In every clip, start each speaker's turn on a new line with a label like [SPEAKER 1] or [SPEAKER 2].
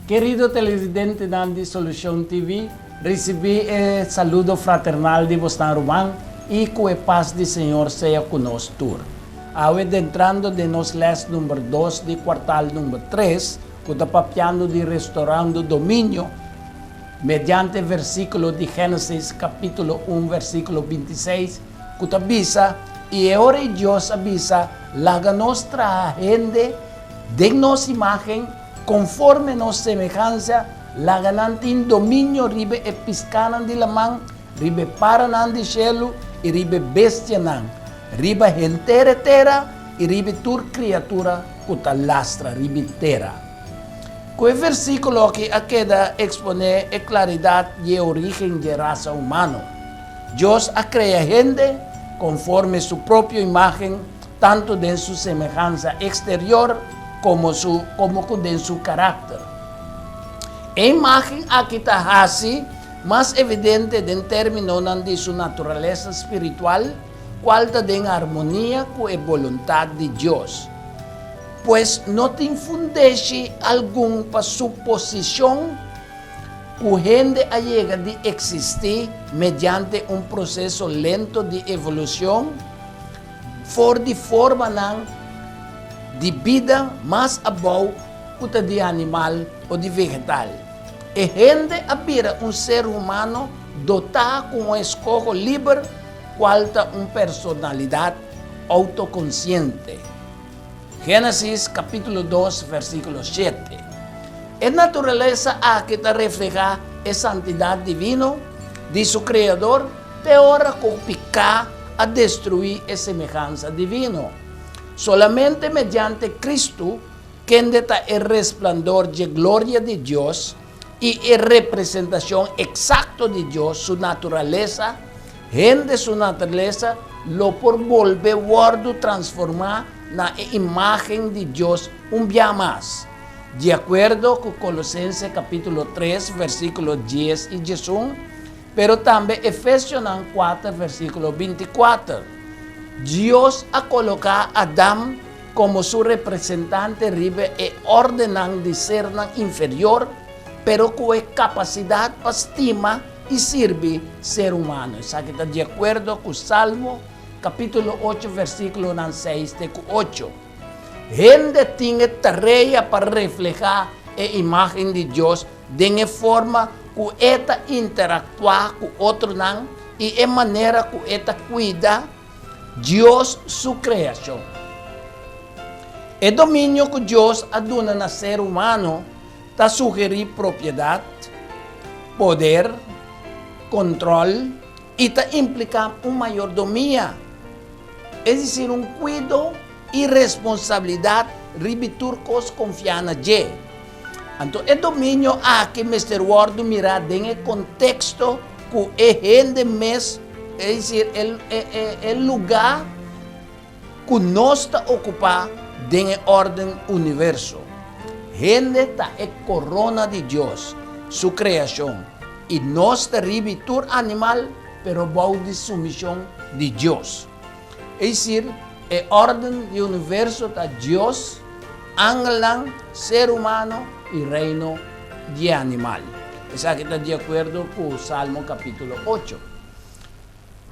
[SPEAKER 1] Kerido televidentenan di Solucion TV, ricibi e saludo fraternal di bosnan ruman y cu e paz di Señor sea cu nos tur. Awe dentrando den nos les number dos di cuartal number tres, cu ta papiando di Restaurando Dominio, mediante versiculo di Genesis capitulo un versiculo bintiseis, cu ta bisa, Y e ora ei Dios a bisa, Laga nos traha hende den nos imagen, conforme nos semehansa, laga nan tin dominio riba e piscanan di laman, riba e paranan di shelu y riba e bestianan, riba henter e tera y riba tur criatura cu ta lastra riba e tera. Cu e versiculo aki a keda expone e claridad di e origen di e rasa humano. Dios a crea hende conforme su propio imagen, tanto den su semehansa exterior como su como cu den su caracter. E imagen aki ta haci mas evidente den terminonan di su naturalesa spiritual, cual ta den armonia cu e boluntad di Dios. Pues no tin fundeshi algun pa suposicion ku hende a yega di eksistí mediante un proseso lento di evolushon for di formanan di bida mas abou ku ta di animal o di vegetal. E hende a bira un ser humano dotá ku un eskoho liber kual ta un personalidat outokonsiente. Génesis kapítulo dos versíkulo shete. E naturalesa aki ta reflehá e santidat divino di su Kreador te ora ku piká a destruí e semehansa divino. Solamente mediante Kristu, kende ta e resplandor dje gloria di Dios i e representashon eksakto di Dios su naturalesa, Hende su naturalesa lo por bolbe wòrdu transformá na e imágen di Dios un bia mas, di akuerdo ku Kolosense kapítulo tres versíkulo dies i diesun, pero tambe Efesionan kuater versíkulo binti kuater. Dios a koloká Adam komo su representante riba e òrdennan di sernan inferior, pero ku e kapasidat pa stima i sirbi ser humano. Esaki ta di akuerdo ku Salmo kapítulo ocho versíkulonan seis te ku ocho. Hende tin e tarea pa reflehá e imágen di Dios den e forma ku e ta interaktuá ku otronan i e manera ku e ta kuida Dios su kreashon. E dominio ku Dios a duna na ser humano ta sugerí propiedat, poder, kontròl i ta impliká un mayordomia, es desir un kuido i responsabilidat riba tur kos konfiá na dje. Anto e dominio aki mester wòrdu mirá den e konteksto ku e hende mes, es desir e lugá, Ku nos ta okupá den e órden universo. Hende ta e korona di Dios, su kreashon, i nos ta ribi tur animal pero bou di sumishon di Dios. Es desir, e órden di universo ta Dios, angelnan, ser humano i reino di e animal. Esaki ta di akuerdo ku Salmo kapítulo ocho.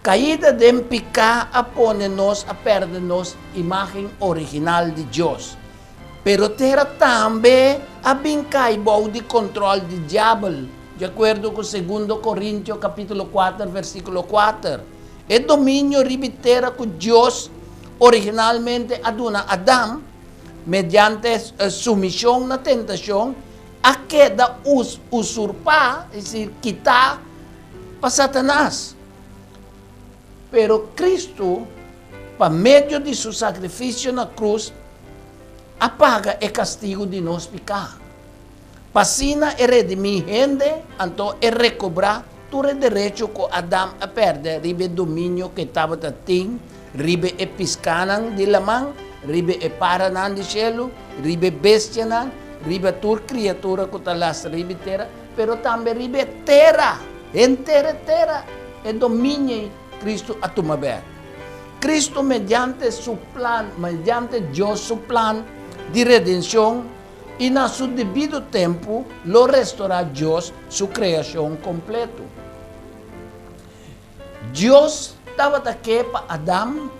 [SPEAKER 1] Kaida den piká a pone nos a pèrdè nos imágen original di Dios. Pero tera tambe a bin kai bou di kontròl di Diabel, di akuerdo ku Segundo Korintio kapítulo kuater versíkulo kuater. E dominio riba e tera ku Dios originalmente a duna Adam mediante sumishon na tentashon a keda usurpá, es desir, kitá pa Satanas. Pero Cristo, pa medio di su sacrificio na cruz, a paga e castigo di nos pica. P'asina e redimi hende, anto e recobra tur e derecho cu Adam a perde riba e dominio cu e tabata tin riba e piscanan di laman, riba e paranan di cielo, riba e bestianan, riba tur criatura cu ta lastra riba e tera, Pero tambe riba e tera, henter e tera, e dominio ei Cristo a tuma bek. Cristo mediante su plan, mediante Dios su plan di redencion, I na su debido tempu lo restorá Dios su kreashon kompleto. Dios tabata ke pa Adam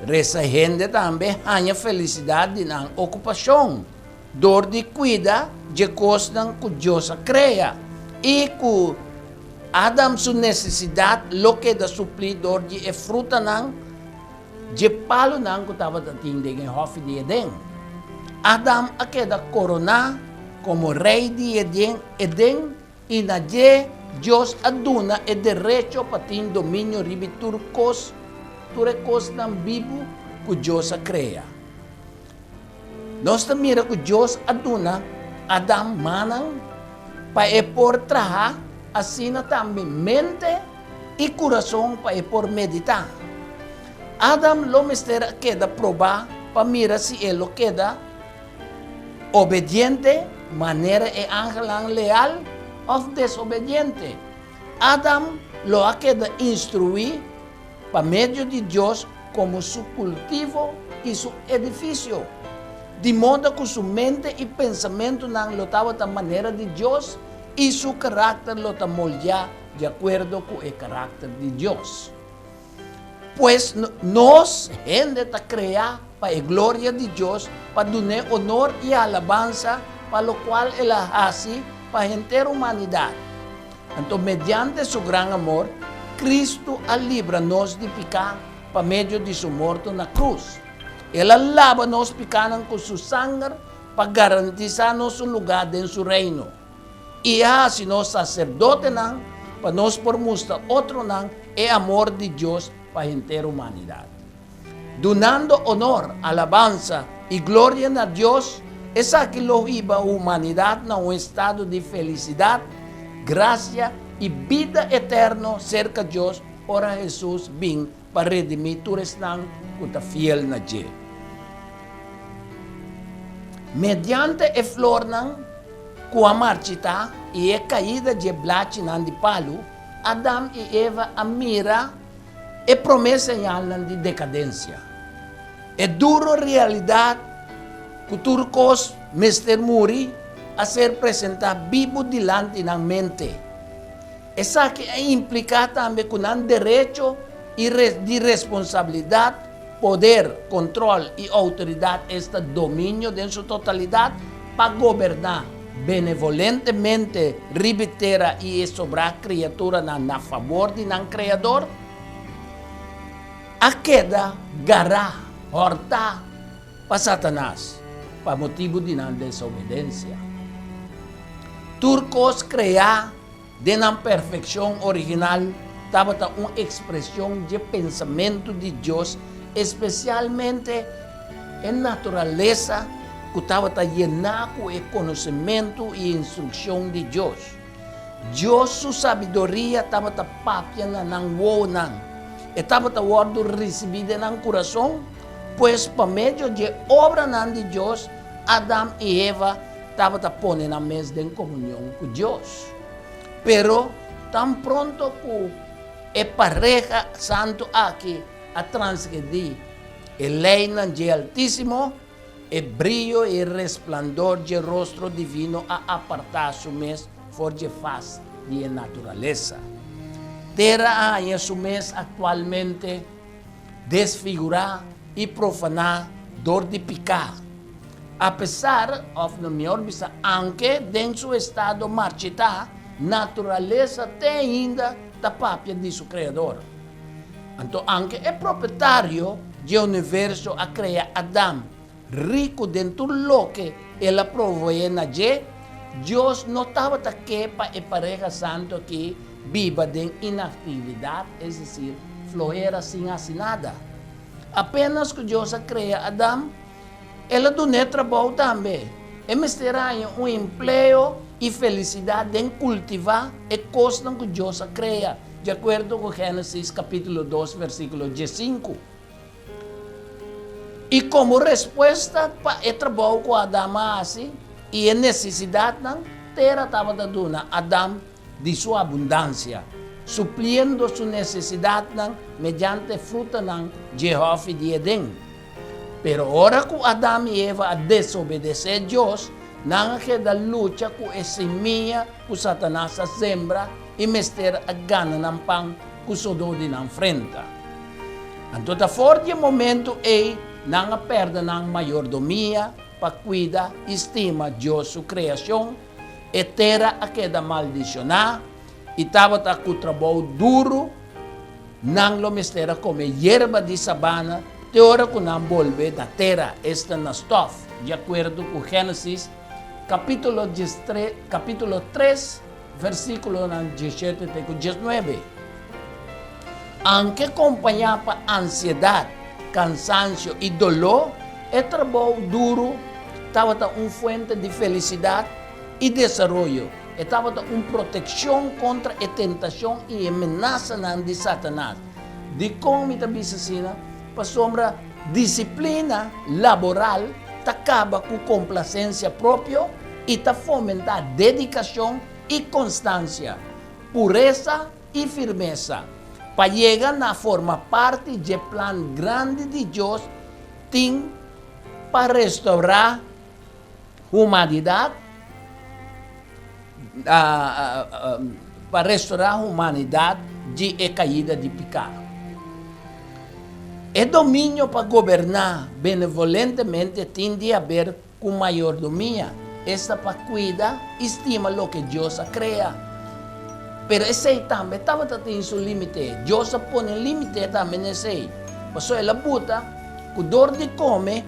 [SPEAKER 1] resa hende tambe haña felisidat di nan okupashon dor di kuida dje kosnan ku Dios a krea i ku Adam su nesesidat lo keda suplí dor di e frutanan dje palunan ku tabata tin den e hòfi di Edén. Adam a keda koroná komo rei di Edén i na dje Dios a duna e derecho pa tin dominio riba tur kos, tur e kosnan bibu ku Dios a krea. Nos ta mira ku Dios a duna Adam mannan pa e por traha, asina tambe mente i kurason pa e por meditá. Adam lo mester a keda probá pa mira si e lo keda obediente manera e angelnan leal òf desobediente. Adam lo a keda instruí pa medio di Dios komo su kultivo i su edifisio, di moda ku su mente i pensamentunan lo tabata manera di Dios i su karakter lo ta moldeá di akuerdo ku e karakter di Dios. Pues, nos hende ta kreá pa e gloria di Dios, pa dun'é onor i alabansa pa lokual el a hasi pa henter humanidat. Anto mediante su gran amor, Kristu a libra nos di piká pa medio di su morto na krus. El a laba nos pikánan ku su sanger pa garantisá nos un lugá den su Reino. I a hasi nos saserdotenan pa nos por mustra otronan e amor di Dios pa henter humanidat. Dunando onor, alabansa i gloria na Dios, esaki lo hiba humanidat na un estado di felisidat, grasia i bida eterno serka Dios ora Hesus bin pa redimí tur esnan ku ta fiel na dje. Mediante e flornan ku a marchitá i e kaida dje blachinan di palu, Adam i Eva a mira e promé señalnan di dekadensia. E duro realidat ku tur kos mester muri a ser presentá bibu dilanti nan mente. Esaki a impliká tambe ku nan derecho i di responsabilidat, poder, kontrol i outoridat, esta dominio den su totalidat, pa goberná benevolentemente riba e tera i e sobrá kriaturanan na fabor di nan Kreador, a keda gará, hòrtá, pa Satanas pa motibu di nan desobedensia. Tur kos kreá den nan perfekshon original tabata un ekspreshon dje pensamentu di Dios, espesialmente e naturalesa ku tabata yená ku e konosementu i instrukshon di Dios. Dios su sabiduria tabata papia na nan wowonan, e tabata wòrdu risibí den nan kurason, pues pa medio dje obranan di Dios, Adam i Eva tabata pone nan mes den komunion ku Dios. Pero, tan pronto ku e pareha santu aki a transgredí e leinan dje Altísimo, e brio i e resplandor dje rostro divino a apartá su mes for dje fas di e naturalesa. Tera a haña su mes aktualmente desfigurá i profaná dor di piká. Apesar, òf no mihor bisa aunke, den su estado marchitá, naturalesa te ainda ta papia di su Kreador. Anto aunke e Propietario dje universo a krea Adam riku den tur loke el a proveé na dje, Dios no tabata ke pa e pareha santu aki biba den inaktividat, es desir, flohera sin hasi nada. Apenas ku Dios a krea Adam, El a dun'é trabou tambe. E mester haña un empleo i felisidat den kultivá e kosnan ku Dios a krea, di akuerdo ku Génesis kapítulo dos versíkulo diesinku. I komo respuesta pa e trabou ku Adam a hasi i e nesesidatnan, tera tabata duna Adam di su abundansia, supliendo su nesesidatnan mediante frutanan dje hòfi di Edén. Pero ora ku Adam i Eva a desobedesé Dios, nan a keda lucha ku e simia ku Satanas a sembra i mester a gana nan pan ku sodó di nan frenta. Anto ta for di e momentu ei nan a pèrdè nan mayordomia pa kuida i stima Dios su kreashon, e tera a keda maldishoná i tabata ku trabou duru. Nan lo mester a kome yerba di sabana te ora ku nan bolbe na tera, esta na stòf, di akuerdo ku Génesis kapítulo kapítulo tres, versíkulonan diesshete te ku diesnuebe. Anke kompañá pa ansiedat, kansansio i doló, e trabou duru tabata un fuente di felisidat i desaroyo. E tabata un protekshon kontra e tentashon i e menasanan di Satanas. Dikon mi ta bisa asina? Pasobra disiplina laboral ta kaba ku komplasensia propio i ta fomentá dedikashon i konstansia, puresa i firmesa. Pa yega na forma parti dje plan grandi di Dios tin pa restourá Humanidat, pa restorá humanidat di e kaida di piká. E dominio pa goberná benevolentemente tin di haber ku mayordomia, esta pa kuida i stima loke Dios a krea. Pero esei tambe tabata tin su límite. Dios a pone límite tambe na esei, pasobra el a buta Ku dor di kome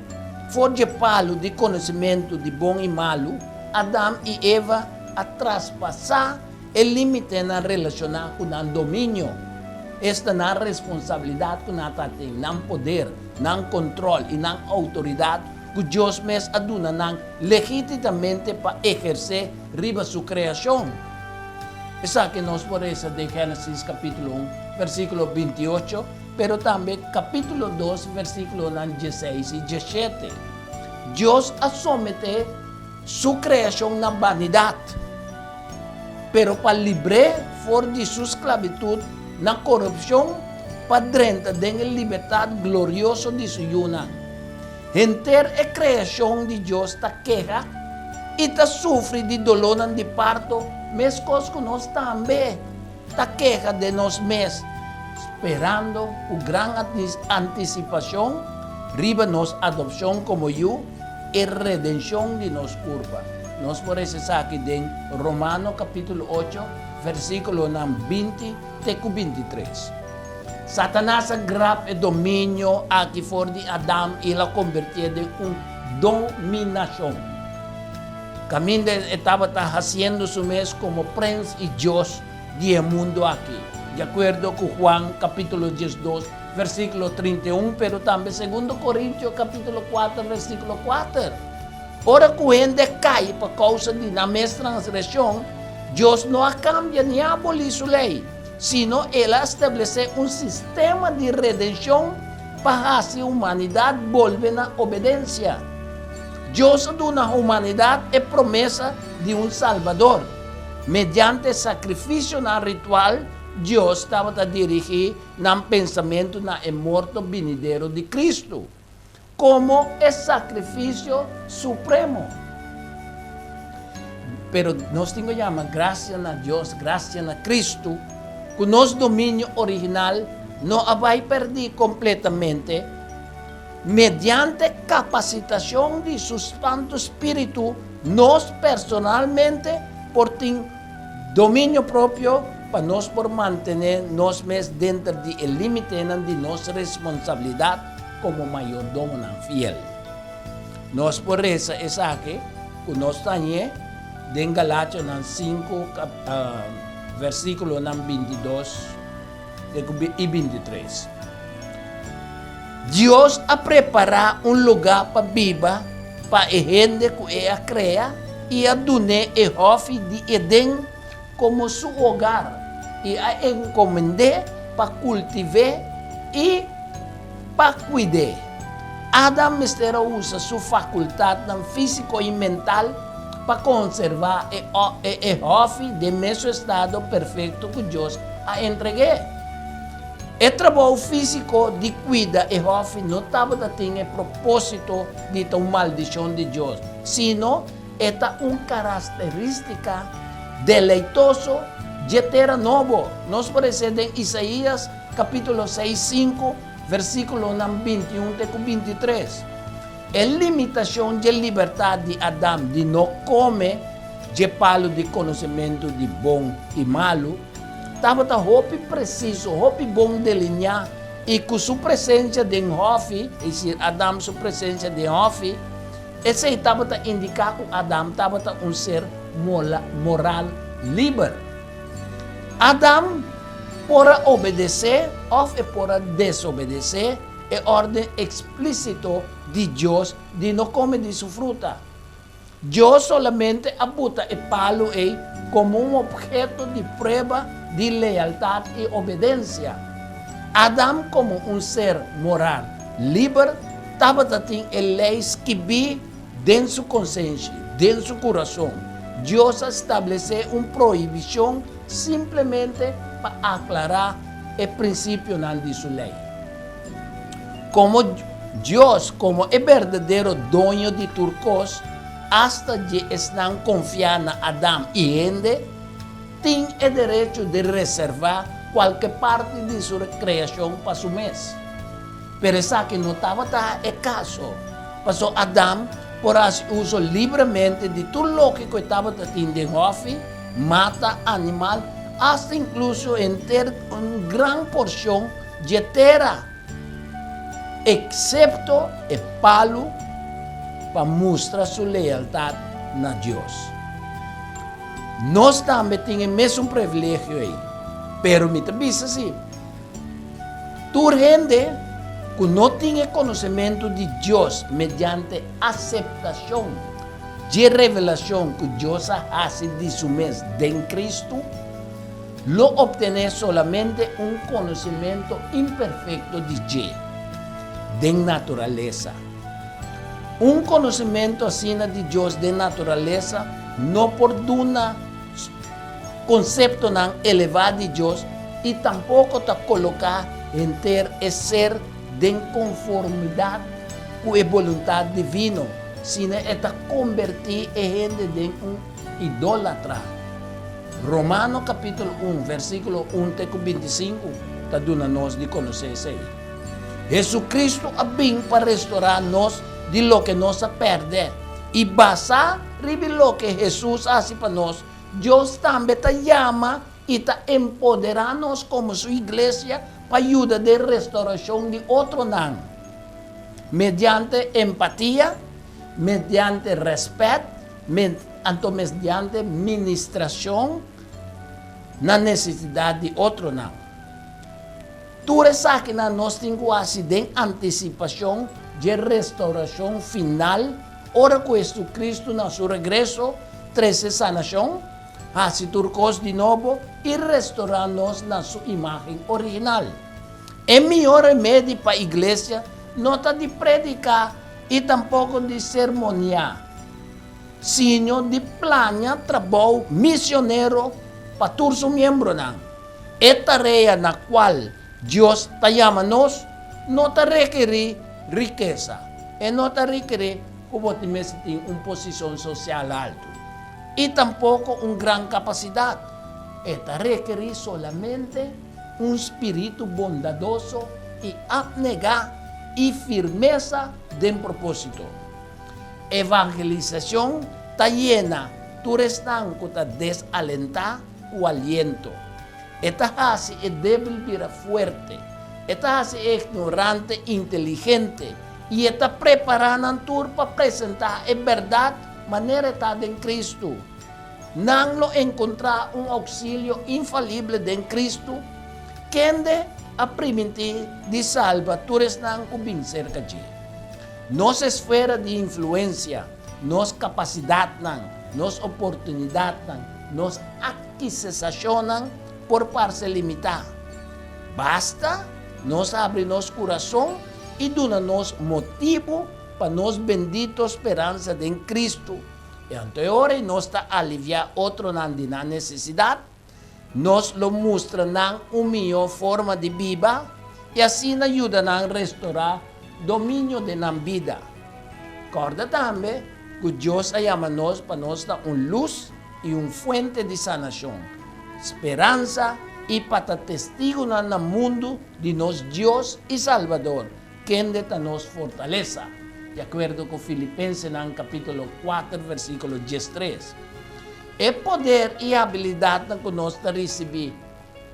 [SPEAKER 1] for dje palu di konosementu di bon i malu, Adam i Eva a traspasá e límitenan relashoná ku nan dominio, esta nan responsabilidat ku nan ta tin, nan poder, nan kontròl i nan outoridat ku Dios mes a duna nan legítimamente pa ehersé riba su kreashon. Esaki nos por resa den Génesis kapítulo un, versíkulo 28. Pero tambe capítulo dos versículonan dieseis i diesshete. Dios a someté Su creacion na banidad, pero pa libr'é for di su sclavitud na corupcion pa drenta den e libertad glorioso di Su yunan. Henter e creacion di Dios ta keha i ta sufri di dolónan di parto mescos cu nos tambe. Ta keha den nos mes, sperando ku gran antisipashon riba nos adopshon komo yu, e redenshon di nos kurpa. Nos por lesa esaki den Romano kapítulo ocho, versíkulonan 20 te ku 23. Satanas a grab e dominio aki for di Adam i el a kombertié den un dominashon. Kaminda e tabata hasiendo su mes komo prens i dios di e mundu aki, di akuerdo ku Juan kapítulo 12, versíkulo 31, pero tambe Segundo Korintio kapítulo 4, versíkulo 4. Ora ku hende kai pa kousa di nan mes transgreshon, Dios no a kambia ni a abolí su lei, sino el a establesé un sistema di redenshon pa hasi humanidat bolbe na obedensia. Dios a duna humanidat e promesa di un Salbador. Mediante sakrifisionan ritual, Dios tabata dirigí nan pensamentu na e morto binidero di Kristu komo e sakrifisio supremo. Pero nos tin ku yama grasia na Dios, grasia na Kristu, ku nos dominio original no a bai pèrdí kompletamente. Mediante kapasitashon di su Santu Spiritu, nos personalmente por tin dominio propio pa nos por mantené nos mes denter di e límitenan di nos responsabilidat komo mayordomonan fiel. Nos por resa esaki ku nos ta hañ'é den Galationan 5, versíkulonan 22 i 23. Dios a prepará un lugá pa biba pa e hende ku e a krea i a dun'é e hòfi di Edén komo su hogar i a enkomend'é pa kultiv'é i pa kuid'é. Adam mester a usa su fakultatnan físiko i mental pa konservá e hòfi den mesun estado perfekto ku Dios a entreg'é. E trabou físiko di kuida e hòfi no tabata tin e propósito di ta un maldishon di Dios, sino e ta un karasterístika deleitoso dje tera nobo. Nos por esei den Isaías kapítulo seis sinku, versíkulonan bintiun te ku bintitres. E limitashon dje libertat di Adam di no kome dje palu di konosementu di bon i malu tabata hopi presiso, hopi bon delineá, i ku su presensia den hòfi, es desir, Adam su presensia den hòfi, esei tabata indiká ku Adam tabata un ser moral liber. Adam por a obedesé òf e por a desobedesé e órden eksplísito di Dios di no kome di su fruta. Dios solamente a buta e palu ei komo un opheto di prueba di lealtat i obedensia. Adam komo un ser moral liber tabata tin e lei skibí den su konsenshi, den su kurason. Dios a stablesé un prohibishon simplemente pa aklará e prinsipionan di su lei. Komo Dios, komo e berdadero Doño di tur kos, asta dje esnan konfiá na Adam i hende, tin e derecho di reservá kualke parti di su kreashon pa su mes. Pero esaki no tabata e kaso, pasobra Adam por hasi uso libremente di tur loke ku e tabata tin den hòfi, mata, animal, asta inkluso henter un gran porshon dje tera, eksepto e palu pa mustra su lealtat na Dios. Nos tambe tin e mesun privilegio ei. Pero mi ta bisa si, tur hende ku no tin e konosementu di Dios mediante aseptashon dje revelashon ku Dios a hasi di su mes den Kristu, lo obtené solamente un konosementu imperfekto di dje den naturalesa. Un konosementu asina di Dios den naturalesa no por duna konseptonan elevá di Dios i tampoko ta koloká henter e ser den konformidat ku e boluntat divino, sino e ta kombertí e hende den un idólatra. Romano kapítulo un, versíkulo un te ku bintisinku ta duna nos di konosé esei. Hesukristu a bin pa restorá nos di loke nos a pèrdè, i basá riba loke Hesus a hasi pa nos, Dios tambe ta yama i ta empoderá nos komo su iglesia pa yuda den restorashon di otronan mediante empatia, mediante rèspèt, Anto mediante ministracion na necesidad di otronan. Tur esakinan nos tin cu haci den anticipacion dje restauracion final ora cu Jesucristo na su regreso trece sanacion, haci tur cos di nobo i restora nos na su imagen original. E mihor remedi pa iglesia no ta di predica i tampoco di sermonia. Sino di plania trabou misionero pa tur su miembronan. E tarea na cual Dios ta yama nos no ta rekerí rikesa. E no ta rekerí cu bo tin mester tin un posicion social alto y tampoco un gran capacidad. E ta rekerí solamente un spiritu bondadoso y abnegá y firmesa den propósito. Evangelisashon ta yena tur esnan ku ta desalentá ku aliento. E ta hasi e débil bira fuerte, e ta hasi e ignorante inteligente i e ta prepará nan tur pa presentá e bèrdat manera e ta den Kristu. Nan lo enkontrá un ouksilio infalible den Kristu, kende a primintí di salba tur esnan ku bin serka dje. Nos esfera di influensia, nos kapasidatnan, nos oportunidatnan, nos akisesashonnan por parse limitá. Basta nos habri nos kurason i duna nos motibu pa nos bendito speransa den Kristu, i anto e ora ei nos ta aliviá otronan di nan nesesidat. Nos lo mustra nan un mihó forma di biba i asina yuda nan restorá dominio den nan bida. Kòrda tambe ku Dios a yama nos pa nos ta un lus i un fuente di sanashon, speransa i pa ta testigunan na mundu di nos Dios i Salbador, kende ta nos fortalesa, di akuerdo ku Filipensenan kapítulo kuater versíkulo diestres. E poder i abilidatnan ku nos ta risibí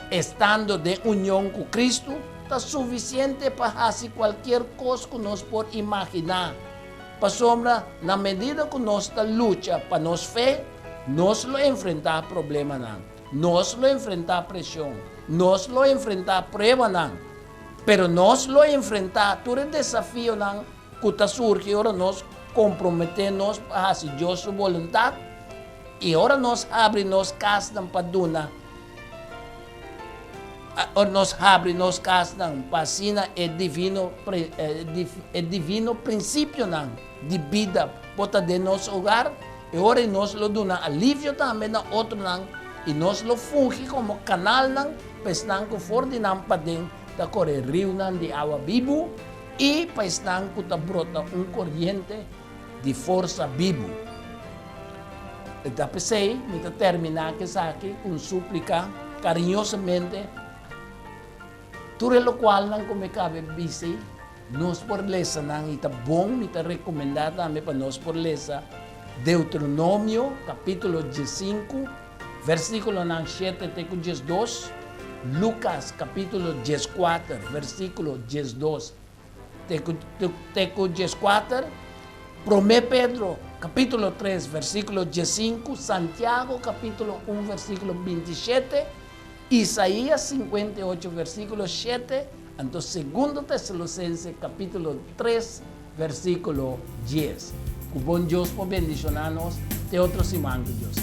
[SPEAKER 1] estando den union ku Kristu ta sufisiente pa hasi kualkier kos ku nos por imaginá. Pasobra na medida ku nos ta lucha pa nos fe, nos lo enfrentá problemanan, nos lo enfrentá preshon, nos lo enfrentá pruebanan. Pero nos lo enfrentá tur e desafionan ku ta surgi ora nos komprometé nos pa hasi Dios su boluntat i ora nos habri nos kasnan pa duna, ora nos habri nos kasnan pa asina e divino e divino prinsipionan di bida por ta den nos hogar, e ora ei nos lo duna alivio tambe na otronan i nos lo fungi komo kanalnan pa esnan ku for di nan paden ta kore riunan di awa bibu i pa esnan ku ta brota un koriente di forsa bibu. E ta p'esei mi ta terminá ku esaki ku un súplika kariñosamente, tur e lokualnan ku mi kabe bisi, nos por lesa nan i ta bon, mi ta rekomendá tambe pa nos por lesa Deuteronomio kapítulo diesinku, versíkulonan shete te ku diesdos, Lukas kapítulo dieskuater, versíkulo diesdos te ku te ku dieskuater, Promé Pedro kapítulo tres, versíkulo diesinku, Santiago kapítulo un, versíkulo bintishete, Isaías 58, versíkulo shete, anto Segundo Tesalosense kapítulo tres, versíkulo dies. Ku bon Dios por bendishoná nos te otro siman ku Dios.